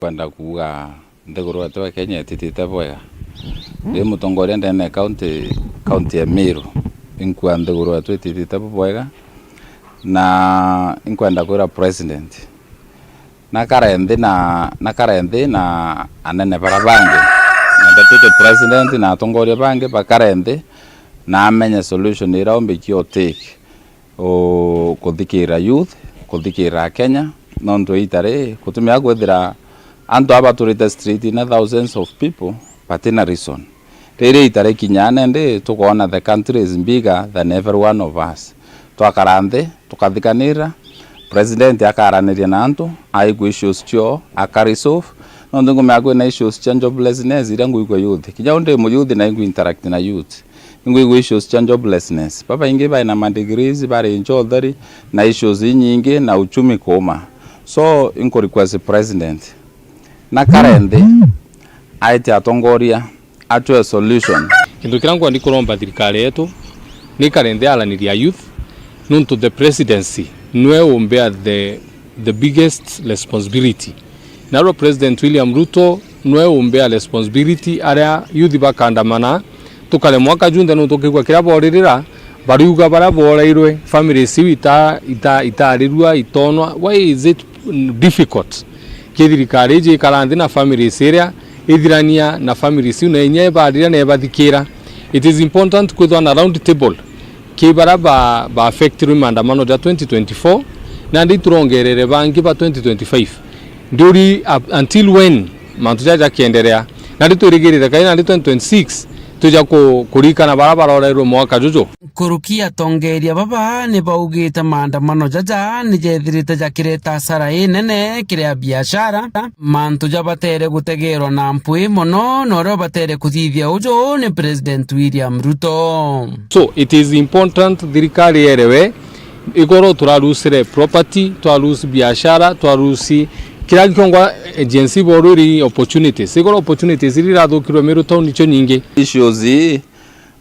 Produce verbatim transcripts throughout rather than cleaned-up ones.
Kwenda kuuga nthiguru yetu ya Kenya ititite bwega. Ndi mutongoria ndene ya county, county ya Meru, inkua nthiguru yetu ititite bwega, na inkwenda kwira president nakare nthi na, nakare nthi na anene bara bangi, na deputy president na atongoria bangi bakare nthi na amenye solution iria umbikia utake u-, kuthikira youth, kuthikira Akenya, nontu iita ri gutumia kwithira antu aba baturite street na thousands of people batina reason. Riri iita rikinya nendi tukoona the country is bigger than every one of us. Twakara nthi, tukathikanira, president akaraniria na antu, aigua issues cio, akaresolve. Nontu ngumenya kwina issues cia joblessness iria nguigua youth. Kinya u ndi mu youth na ingu interact na youth. Ingwigua issues cia joblessness. Babaingi baina ma degrees, bari nja utheri, na issues inyingi, na uchumi kuuma. So, inkurequest president, nakare nthi, aite atongoria, atwe solution. Kintu kiria nkwendi kuromba thirikari yetu, nikare nthi araniria youth, nontu the presidency nwe umbea the, the biggest responsibility. Narua President William Ruto nwe umbea responsibility aria youth bakandamana, tukare mwaka junthe nontu ukigua kiria boririra, bariuga baria borairwe, families iu ita-, ita-, itarirua, itonwa. Why is it difficult ki thirikari iji ikara nthi na families iria, ithirania na families iu na inya ibarira na ibathikira? It is important kwithwa na round table ki baria ba, ba affectirwe maandamano ja twenty twenty-four, nandi turongerere bangi ba twenty twenty-five. Nduri up until when mantu jaja jakienderea? Nandi twirigirire kai nandi twenty twenty-six tuja ku-, kurikana baria baroreirwe mwaka juju. Nkuruki atongeria baba ni baugite maandamano jaja ni jethirite jakireta hasara inene kiri abiashara, mantu jabatere gutegerwa na mpwi mono, na uria ubatere kuthithia uju ni President William Ruto. So, it is important thirikari yerewe, igoro turarusire property, twaruse biashara, twaruse kira kiongo, agency boruri opportunities. Igoro opportunities iria irathukirwe Meru town nicio nyingi. Issues ii,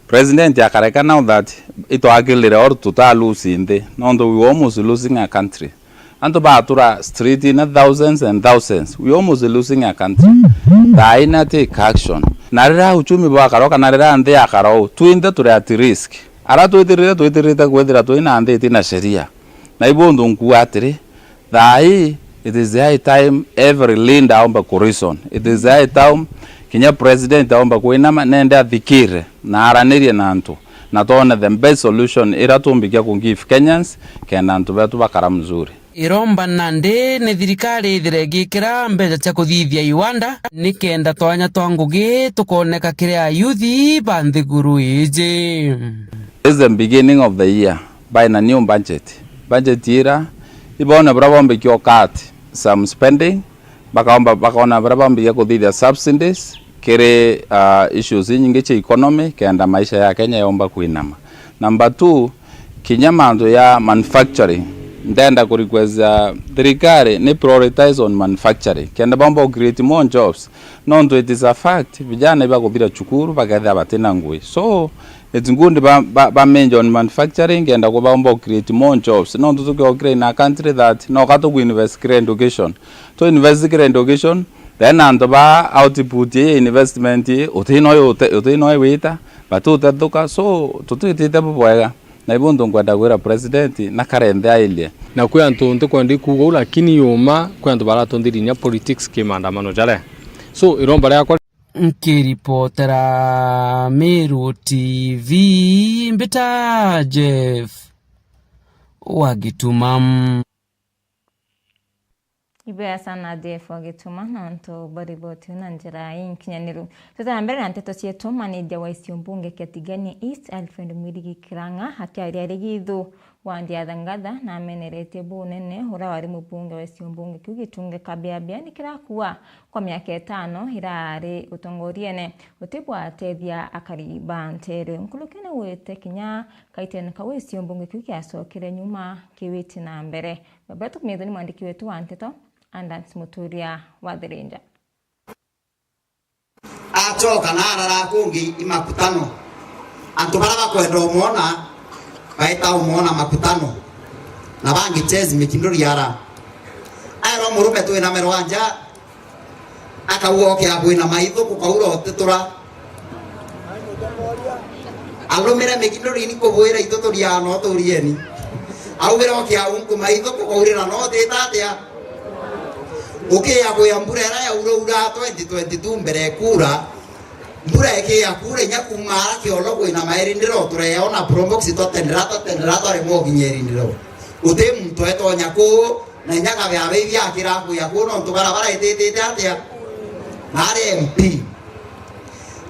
President akareka now that itwakirire or tuta lose nthi, nontu we almost losing a country. Antu batura street na thousands and thousands. We almost losing a country. Thaai na take action. Na riria uchumi bwakara u kana riria nthi yakara u, twinthe turi at risk. Aria twitirire, twitirite kwithira twina nthi itina sheria. Na ibu untu nkuuga atiri, thaai, it is high time every leader aumba ku reason. It is high time kinya president aumba kwinama nende athikire na aranirie na antu, na twone the best solution iria tumbikia ku give Kenyans kenda antu betu bakara mzuri. Iromba nandi ni thirikari ithire igikira mbeca cia kuthithia iwanda, ni kenda twanya twa ngugi tukoneka kiri ayuthi ba nthiguru iji. This is the beginning of the year, by na new budget. Budget ira, ibone buria bombikia cut some spending, bakaomba, bakona buria bombikia kuthithia subsidies kiri, ah, issues inyingi cia economy, kenda maisha ya Kenya yomba kwinama. Number two, kinya mantu ya manufacturing, ndenda ku request, ah, thirikari ni prioritize on manufacturing, kenda bomba ku create more jobs, nontu it is a fact, vijana ibakuthira cukuru bakethira batina ngui. So, it's good ba, ba, ba major on manufacturing, kenda ku baomba ku create more jobs, nontu tukiokire in a country that no ka tuku invest kiri education. Tu invest kiri education, then antu ba output ya investment ii, uti no ute-, uti no wita, but utethuka, so tutitite bubwega. Na ibu untu nkwenda kwira president, na kare nthi airie. Na kwi antu ntikwenda kuuga uu, lakini yuma kwi antu baratonthiri inya politics ki maandamano jaria. So, iromba riakwa. Nkiripotera Meru T V, mbita Jeff wa Gituma. Ibwega sana Jeff wa Gituma, nontu bwa riboti iu na njira inkinyaniru. Twita na mbere na nteto cietu, manager wa icio mbunge kia Tigania East, Alfred Mwirigi Kirang'a, akiaria ari Githu, wandi ya Thangatha, na ameneretie bunene uria wari mubunge wa icio mbunge kiu Gichunge Kabeabea ni kirakua kwa miaka itano irari utongoriene, uti bwatethia akari ba ntere. Nkuruki ni wite kinya kaitene kau icio mbunge kiu kiacokere nyuma kiwiti na mbere. Baba tukumithoni mwandiki wetu wa nteto, Adams Muturia wa Thirinja. Acoka na arara kungi i makutano. Antu bara bakwenda umwona, baita umwona makutano. Na bangi chezi mikinduri ara. Aerwa murume twiname rwanja, Akauga oke akwina maitho kukaura utitura. Arumire mikindurini kubwira itu turiaa no turieni. Augire oke aunku maitho kukaurira no utita atia. Ukiya kwia mbura ira yaura ura twenty twenty-two mbere kura. Mbura ikiya kura inya kuma ara kiolo kwina mairindiro tureona probox twatendera twatendera twaremwa ukinya irindiro. Uti muntu etonya kuu. Na inya kabe abe ibi akira kuya kuu nontu barabara ititite atia? Na ari M P.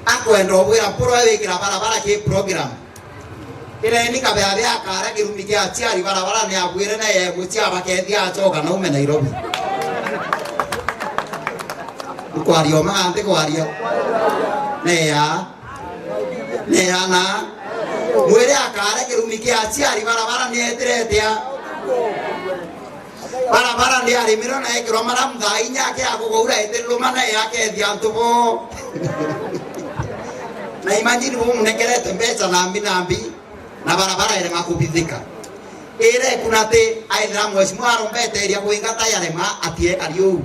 Akwenda ubwira Mpuru wikira barabara ki program. Kireni kabe abe akara kirumi kia aciari barabara ni abwire na yegwe cia bakethia acoka naume Nairobi. Nkwaria uma kana ntikwaria? Neya. Neana. Mwire akara kirumi kia aciari barabara ni etirete a. Barabara ndiarimirwe na ekirwa maramu thaa inya akia kugaura itiriruma na yakethia antu bo. Na imagine bo munekerete mbeca nambi nambi na barabara irema kubithika. Ire kuna ti aithira mheshimiwa arombeteria kwingata yarema atiekari uu.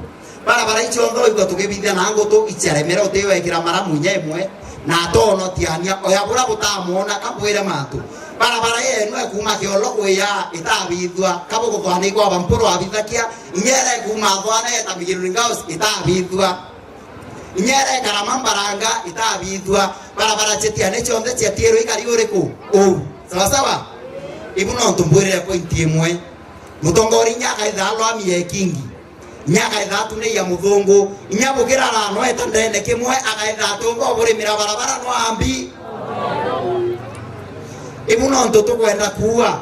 Barabara icio ntho igwe tugibithia na ngutu iciaremera utiwekira maramu inya imwe. Na atonotiania oya bura butamwona kabwire mantu. Barabara yenu ekuma kiolo kuya itabithua. Kabuguthwana ikwaba Mpuru abithakia. Inya ira ekuma thwana eta Migiruni Ngaus itabithua. Inya ira ekara Mambaranga itabithua. Barabara citiane cionthe ciatiirwe ikari uriku? Uu. Sawa sawa? Ibu nontu mbwirire point imwe. Mutongoria inya akaitha alwami ya ikingi. Inya akaitha atunei ya muthungu. Inya bukirara no eta ndene kimwe akaitha atunga uburimira barabara no ambi. Ibu nontu tukwenda kuua.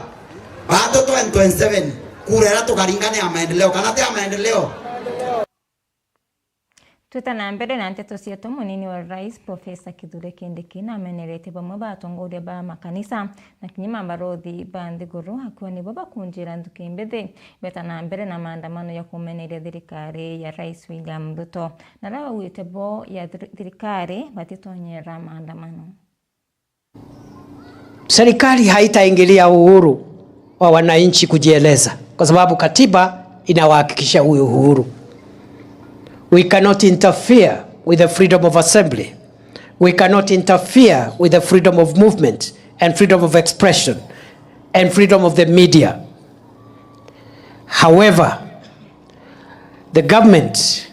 Batu twenty twenty-seven. Kura ira tukaringa ni ya maendeleo. Kana ti ya maendeleo? Twita na mbere na nteto cietu, munini wa rais Profesa Kithure Kindiki nameneretie bamwe ba atongoria ba makanisa na kinya mabarothi ba nthiguru akiuga nibo bakunjira nthuki mbithi beta na mbere na maandamano ya kumeneria thirikari ya Rais William Ruto. Na aria baugite bo ya thir-, thirikari batitonyera maandamano. Serikali haitaingilia uhuru wa wananchi kujieleza, kwa sababu katiba inawahakikisha huyo uhuru. We cannot interfere with the freedom of assembly. We cannot interfere with the freedom of movement and freedom of expression and freedom of the media. However, the government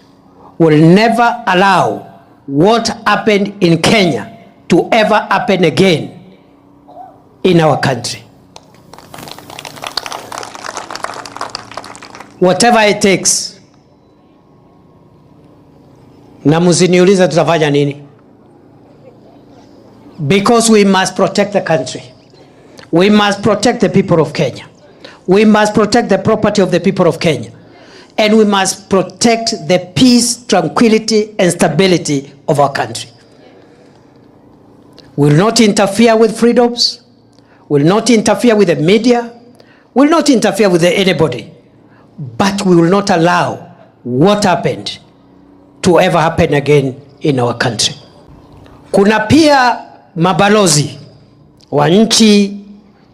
will never allow what happened in Kenya to ever happen again in our country. Whatever it takes, na msiniulize tutafanya nini, because we must protect the country. We must protect the people of Kenya. We must protect the property of the people of Kenya. And we must protect the peace, tranquility, and stability of our country. We will not interfere with freedoms. We will not interfere with the media. We will not interfere with anybody. But we will not allow what happened to ever happen again in our country. Kuna pia mabalozi wa nchi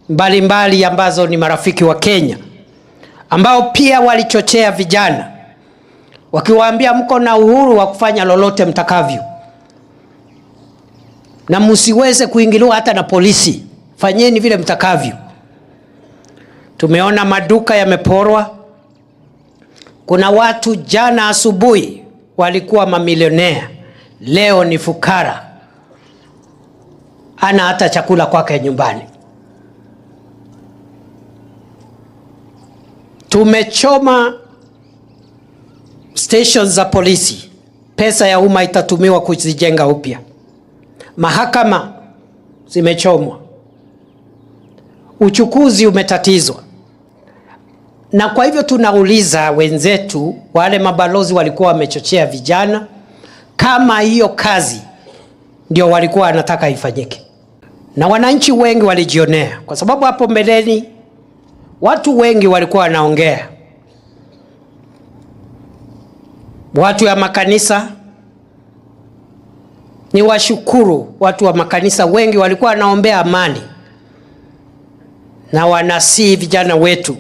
mbalimbali ambazo ni marafiki wa Kenya, ambao pia walichochea vijana, wakiwaambia, "Mko na uhuru wa kufanya lolote mtakavyo, na msiweze kuingiliwa hata na polisi, fanyeni vile mtakavyo." Tumeona maduka yameporwa. Kuna watu jana asubuhi walikuwa mamilionea, leo ni fukara, ana hata chakula kwake nyumbani. Tumechoma stations za polisi, pesa ya umma itatumiwa kuzijenga upya. Mahakama zimechomwa, uchukuzi umetatizwa. Na kwa hivyo tunauliza wenzetu, wale mabalozi walikuwa wamechochea vijana, kama hiyo kazi ndio walikuwa wanataka ifanyike. Na wananchi wengi walijionea, kwa sababu hapo mbeleni watu wengi walikuwa wanaongea, watu ya makanisa. Ni washukuru watu wa makanisa, wengi walikuwa wanaombea amani na wanasihi vijana wetu,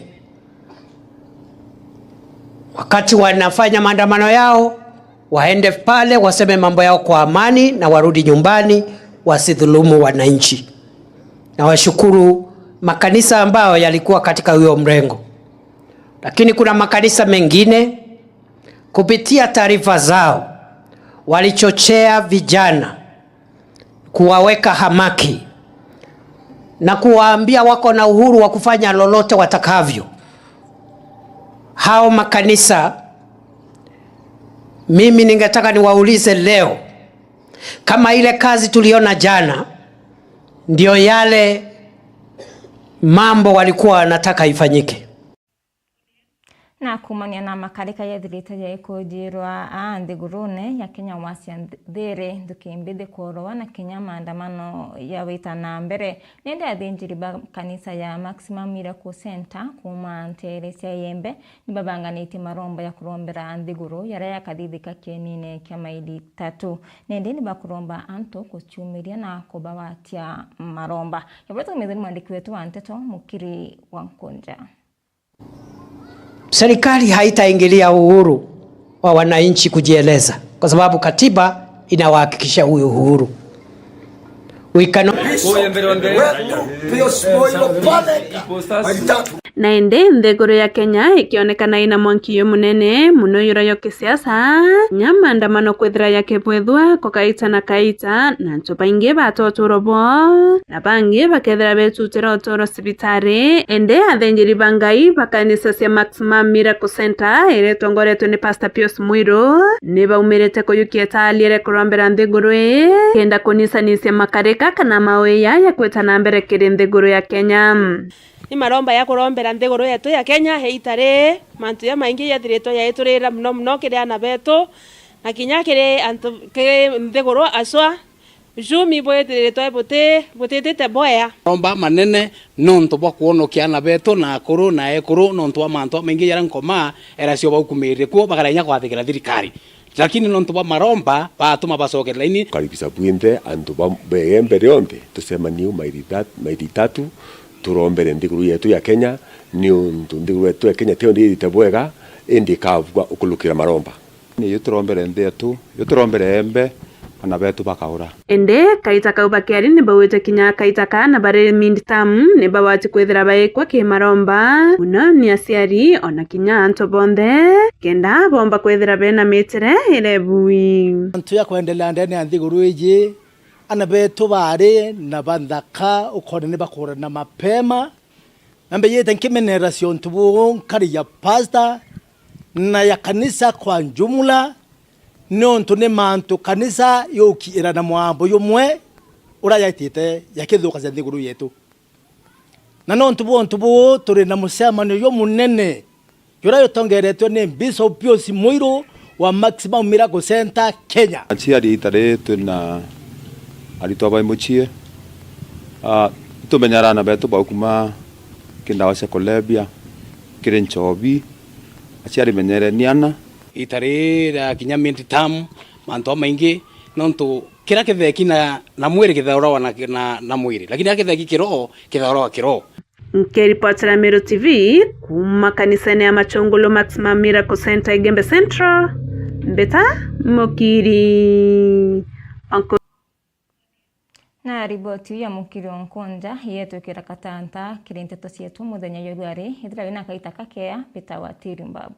wakati wanafanya maandamano yao, Waende pale waseme mambo yao kwa amani na warudi nyumbani, wasidhulumu wananchi. Na washukuru makanisa ambayo yalikuwa katika huyo mrengo. Lakini kuna makanisa mengine, kupitia taarifa zao, walichochea vijana, kuwaweka hamaki na kuwaambia wako na uhuru wa kufanya lolote watakavyo. Hao makanisa, mimi ningetaka niwaulize leo, kama ile kazi tuliona jana ndio yale mambo walikuwa wanataka ifanyike. Na kuumania na makarika yethirite yaikujirwa aa nthigurune ya Kenya wasia nth- thiri nthuki mbithi kuorowa na kinya maandamano yawita na mbere. Nindi athinjiri ba kanisa ya Maximum Miracle Center kuuma nteere cia Iembe nibabanganitie maromba ya kurombera nthiguru yaria yakathithika kienine kia maili tatu. Nindi nibakuromba antu kuciumiria na kubawatia maromba. Yaburetwe kumethani mwandiki wetu wa nteto Mukiri wa Nkunja. Serikali haitaingilia uhuru wa wananchi kujieleza, kwa sababu katiba inawahakikisha huyu uhuru. We cannot Na indi nthiguru ya Kenya ikionekana ina mwanki jumunene muno yura yo kisiasa, nya maandamano kwithira yakibwithwa ko kaita na kaita, na antu baingi bata uturo bwao, na bangi bakethira betutira uturo cibitari. Indi athinjiri ba Ngai ba kanisa cia Maximum Miracle Center iria itongoretwe ni Pastor Pius Mwiru, ni baumirite kuyukia itali ria kurombera nthiguru ii, kenda kunisanisia makarika kana mauia ya kwita na mbere kiri nthiguru ya Kenya. Ni maromba ya kurombera nthiguru yetu ya Kenya. Heita rii, mantu jamaingi jethiritwe jaiturira muno muno kiri ana betu, na kinya kiri antu, kiri nthiguru acwa. Uchumi bwithiritwe buti, butitite bwea. Maromba manene nontu bwa kwonokia ana betu na akuru na ekuru nontu bwa mantu jamaingi jaria Nkoma eracio baukumiririe kuo, bakarega inya kwathikira thirikari. Lakini nontu bwa maromba, baatuma bacokere laini. Karibisa bwinthe antu ba, ba Igembe rionthe, tucemanie u maili that-, maili tatu, turombere nthiguru yetu ya Kenya, niuntu nthiguru yetu ya Kenya tiyo ndiithite bwega, indi ikabua ukulukira maromba. Niyo turombere nthi yetu, yo turombere Igembe, ana betu bakaura. Indi kaita kau bakiari ni bauite kinya kaita kaa na bari mid term ni babati kwithira baikwa ki maromba, muno ni aciari ona kinya antu bonthe, kenda bomba kwithira bena mitire iria ibui. Antu ya kwendelea ndene ya nthiguru iji, ana betu bari na banthaka ukone ni bakurana mapema, na mbijite nkimenyera ciontu buu nkari ya pastor na ya kanisa kwa jumla, niuntu ni mantu kanisa yukiira na mwambo jumwe uria jaitite jakithukagia nthiguru yetu. Na niuntu bwa untu buu, turi na mucemanio jumunene juria jutongeretwe ni Bishop Pius Mwiru wa Maximum Miracle Center Kenya. Aciari, ita riri twina aritwa bai mucii, ah, itumenyera ana betu baukuma ki ndawa cia kulevya, kiri nchobi. Aciari, menyereni ana. Ita riri ria kinya mid term, mantu jamaingi, nontu kiria kitheki na, na mwiri kithaurawa na, na, na mwiri, lakini kiria kitheki kiroho kithaurawa kiroho. Nkiripotera Meru T V kuuma kanisene ya Machungulu Maximum Miracle Center Igembe Central, mbita Mukiri. Onko- Na riboti ya Mukiri Onkonja yetwikira katanta kiri nteto cietu muthenya jwa ruari, ithira wina kaita kakea, mbita Watiri Mbabu.